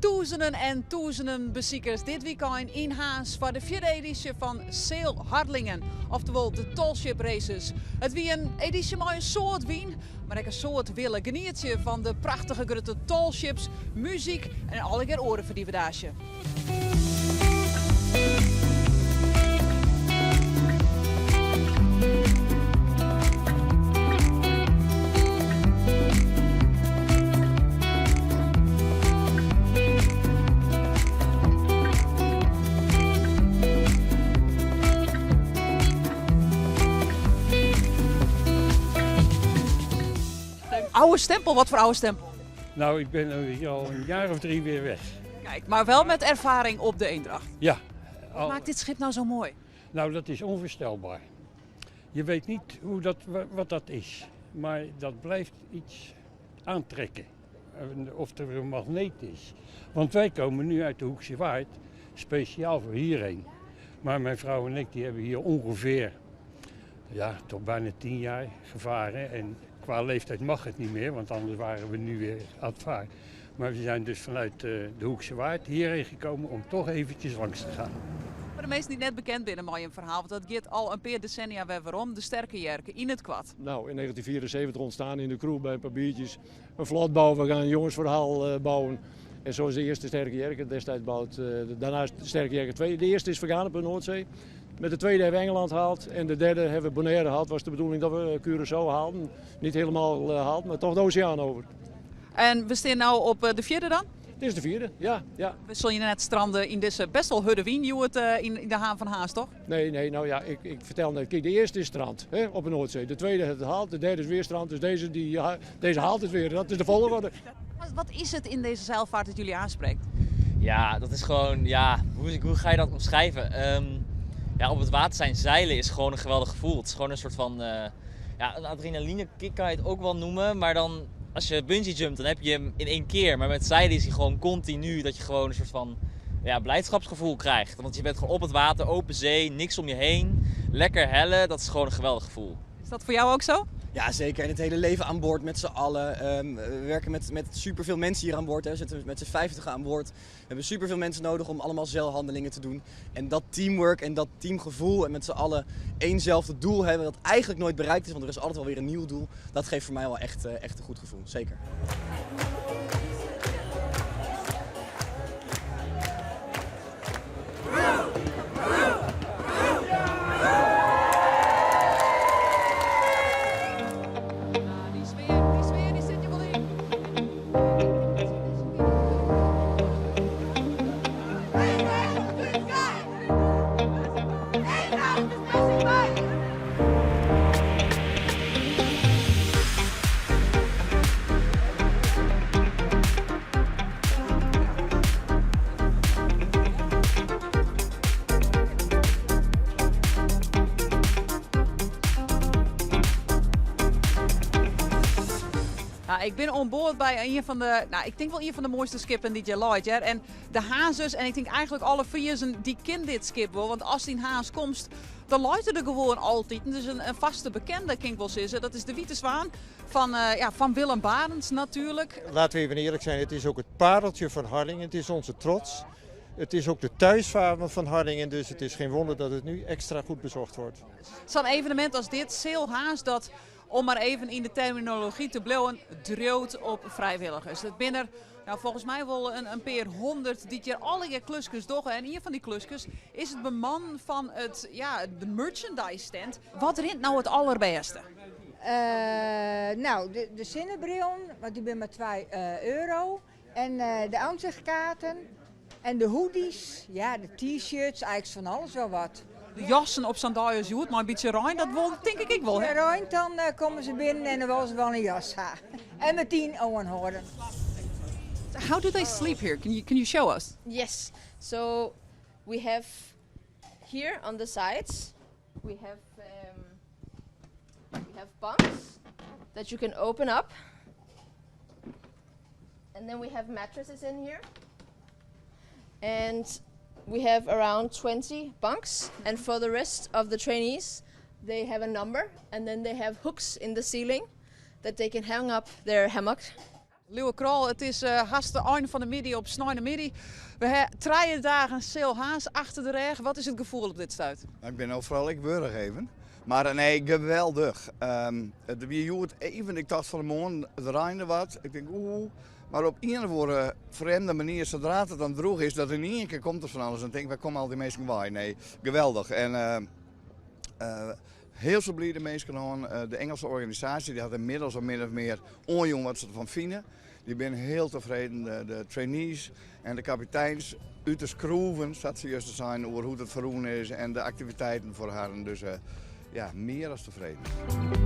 Tûzenen en tûzenen besikers dit wykein yn Harns foar de fjirde edysje fan Sail Harlingen, oftewol de Tall Ship Races. It wie in edysje mei in soad wyn, mar ek in soad wille. Genietsje fan de prachtige grutte tall ships, muzyk en allegear oare ferdivedaasje. Oude stempel, wat voor oude stempel? Nou, ik ben al een jaar of 3 weer weg. Kijk, maar wel met ervaring op de Eendracht. Ja. Wat maakt dit schip nou zo mooi? Nou, dat is onvoorstelbaar. Je weet niet wat dat is, maar dat blijft iets aantrekken. Of er een magneet is. Want wij komen nu uit de Hoekse Waard, speciaal voor hierheen. Maar mijn vrouw en ik die hebben hier ongeveer, ja, toch bijna 10 jaar gevaren. En qua leeftijd mag het niet meer, want anders waren we nu weer aan het varen. Maar we zijn dus vanuit de Hoekse Waard hierheen gekomen om toch eventjes langs te gaan. Foar de minsken dy't net bekend binne mei jim ferhaal, want dat giet al in pear desennia wer werom, de Sterke Jerke yn it koart. Nou, in 1974 ontstaan in de kroeg bij een paar biertjes een vlot bouwen. We gaan een jongensverhaal bouwen. En zo is de eerste Sterke Jerke destijds gebouwd. Daarna is de Sterke Jerke 2. De eerste is vergaan op de Noordzee. Met de tweede hebben we Engeland gehaald en de derde hebben we Bonaire gehaald. Was de bedoeling dat we Curaçao haalden. Niet helemaal gehaald, maar toch de oceaan over. En we staan nu op de vierde dan? Dit is de vierde, ja. ja. We zullen je net stranden in deze best wel hurde wyn, hjoed, in de haven van Harns, toch? Nee, nee, nou ja, ik vertel net. Kijk, de eerste is strand, hè, op de Noordzee. De tweede heeft het gehaald, de derde is weer strand. Dus deze haalt het weer. Dat is de volgorde. Wat is het in deze zeilvaart dat jullie aanspreekt? Ja, dat is gewoon, ja, hoe ga je dat omschrijven? Ja, op het water zijn zeilen is gewoon een geweldig gevoel. Het is gewoon een soort van, ja, een adrenaline kick kan je het ook wel noemen, maar dan als je bungee jumpt, dan heb je hem in één keer. Maar met zeilen is hij gewoon continu dat je gewoon een soort van, ja, blijdschapsgevoel krijgt. Want je bent gewoon op het water, open zee, niks om je heen. Lekker hellen, dat is gewoon een geweldig gevoel. Is dat voor jou ook zo? Ja, zeker. En het hele leven aan boord met z'n allen. We werken met superveel mensen hier aan boord. Hè. We zitten met z'n 50 aan boord. We hebben superveel mensen nodig om allemaal zeilhandelingen te doen. En dat teamwork en dat teamgevoel en met z'n allen éénzelfde doel hebben dat eigenlijk nooit bereikt is, want er is altijd wel weer een nieuw doel. Dat geeft voor mij wel echt een goed gevoel, zeker. Nou, ik ben on board by een van de, nou, ik denk wel een van de mooiste skippen die je looit, hè. En de Hazes, en ik denk eigenlijk alle Friezen die kennen dit skip wel. Want als die Harns komt, dan luidt er gewoon altijd. Dus een vaste bekende, kan ik wel zeggen. Dat is de Witte Zwaan van Willem Barents natuurlijk. Laten we even eerlijk zijn, het is ook het pareltje van Harlingen. Het is onze trots. Het is ook de thuishaven van Harlingen, dus het is geen wonder dat het nu extra goed bezocht wordt. Zo'n evenement als dit, Sail Harns, dat, om maar even in de terminologie te blijven, dreut op vrijwilligers. Dat binnen, nou, volgens mij wel een paar honderd die hier alle kluskes doggen. En een van die kluskes is het beman van de merchandise stand. Wat rint nou het allerbeste? Nou, de zonnebril, want die ben maar 2 euro. En de ansichtkaarten en de hoodies, ja, de t-shirts, eigenlijk van alles wel wat. De jassen op sandalen is goed, maar een beetje rein, dat wil, denk ik wel. Hè? Rein, dan komen ze binnen en dan wil ze wel een jas hebben. En met 10 ogen horen. How do they sleep here? Can you show us? Yes. So we have here on the sides, we have bunks that you can open up. And then we have mattresses in here. And we have around 20 bunks. And for the rest of the trainees, they have a number. And then they have hooks in the ceiling that they can hang up their hammock. Lieuwe Krol, it is hast de ein fan de middei op sneinemiddei. We ha trije dagen Sail Harns achter de rêch. Wat is it gefoel op dit stuit? Ik bin no foaral ek wurch even. Mar nee, geweldich. It wie hjoed even, ik tocht fan 'e moarn, it reinde wat. Ik tink oeh, mar op ien of oare frjemde manier, sadra't it dan drûch is, dat yn ien kear komt der fan alles. Dan tink ik, wêr komme al dy minsken wei? Nee, geweldich. En hiel soad blide minsken hân. De Engelse organisaasje dy hat ynmiddels al min of mear oanjûn wat se derfan fine. Dy binne hiel tefreden, de trainees en de kapiteins út de skroeven, sa't se juster seinen, oer hoe't it ferrûn is en de aktiviteiten foar harren. Dus ja, mear as tefreden.